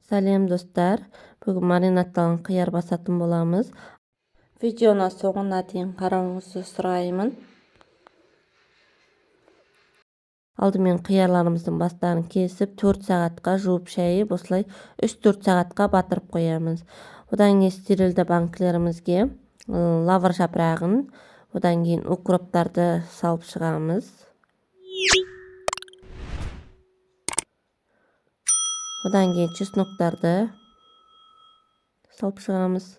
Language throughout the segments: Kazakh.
Сәлем достар. Бүгін маринадталған қияр басатын боламыз. Видеоны соңына дейін қарауыңызды сұраймын. Алдымен қиярларымыздың бастарын кесіп 4 сағатқа жуып шайып, осылай 3-4 сағатқа батырып қоямыз. Одан кейін стерилді банкілерімізге лавр жапырағын, одан кейін укроптарды салып шығамыз. Одан кейін чесноктарды салып шығамыз.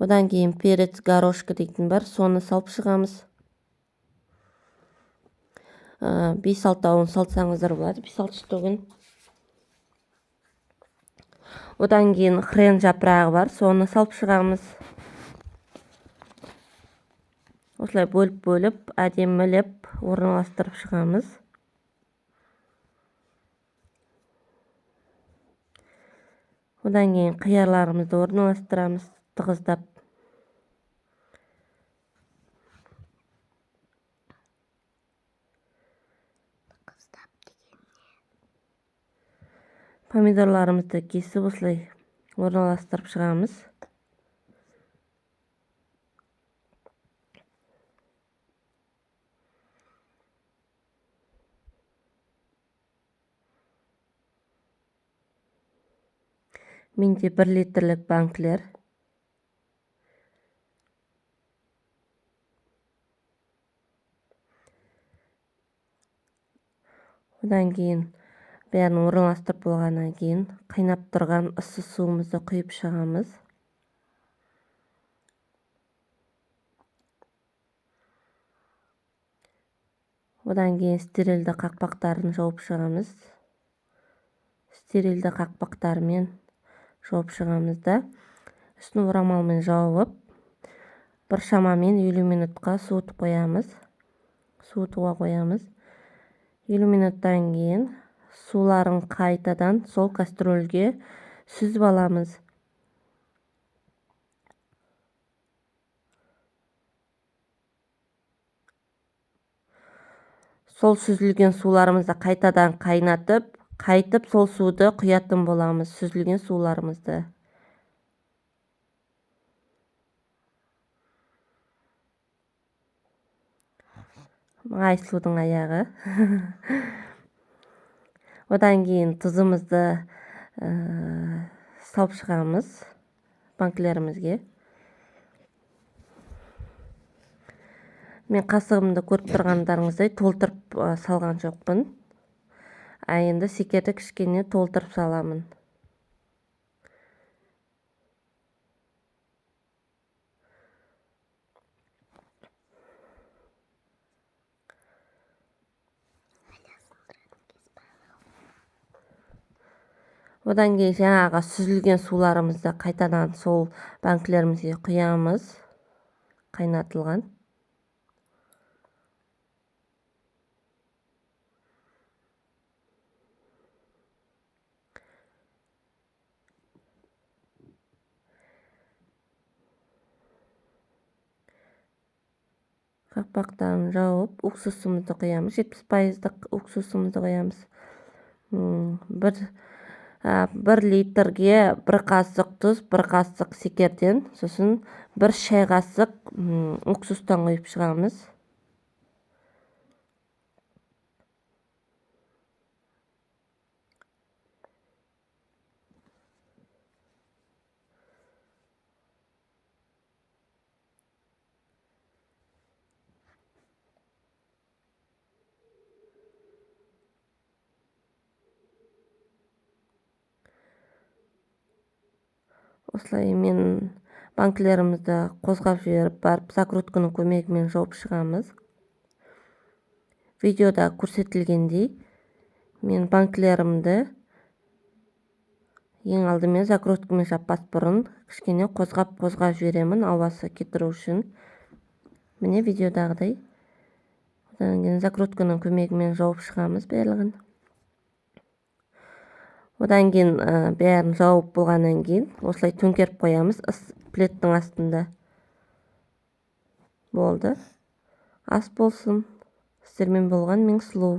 Одан кейін перец горошка дейтін бар, соны салып шығамыз. 5-6-ауын салсаңыздар болады, 5-6 штугін. Одан кейін хрен жапырағы бар, соны салып шығамыз. Осылай бөліп-бөліп, әдемілеп орналастырып шығамыз. Одан кейін қиярларымызды орналастырамыз, тығыздап. Помидорларымызды кесіп осылай орналастырып шығамыз. Менде 1 литрлік банкілер. Одан кейін бәрін орналастырып болғаннан кейін қайнап тұрған ыссы суымызды құйып шығамыз. Одан кейін стерилді қақпақтарын жауып шығамыз. Стерилді қақпақтармен жауып шығамыз да, үстін орамалмен жауып, бір шамамен 50 минутқа суытып қоямыз. Суытуға қоямыз. 50 минуттан кейін суларын қайтадан сол кастрюльге сүзіп аламыз. Сол сүзілген суларымызды қайтадан қайнатып, қайтып сол суды құятын боламыз, сүзілген суларымызды. Айсұлудың аяғы. Одан кейін тұзымызды салып шығамыз банкілерімізге. Мен қасығымды көріп тұрғандарыңыздай толтырып салған жоқпын. А енді секерді кішкене толтырып саламын. Одан кейін жаңағы сүзілген суларымызды қайтадан сол банкілерімізге құямыз, қайнатылған. Қақпақтарын жауып, уксусымызды құямыз. 70% уксусымызды құямыз. 1 литрге 1 қасық тұз, 1 қасық секерден, сосын 1 шай қасық уксустан құйып шығамыз. Осылай мен банкілерімізді қозғап жіберіп барып, закрутканың көмегімен жауып шығамыз. Видеода көрсетілгендей, мен банкілерімді ең алдымен закруткамен жаппас бұрын кішкене қозғап-қозғап жіберемін, ауасы кетіру үшін. Міне видеодағыдай. Одан кейін закрутканың көмегімен жауып шығамыз барлығын. Одан кейін бәрін жауып болғаннан кейін осылай төңкеріп қоямыз пледтің астында. Болды. Ас болсын. Сіздермен болған мен Сұлу.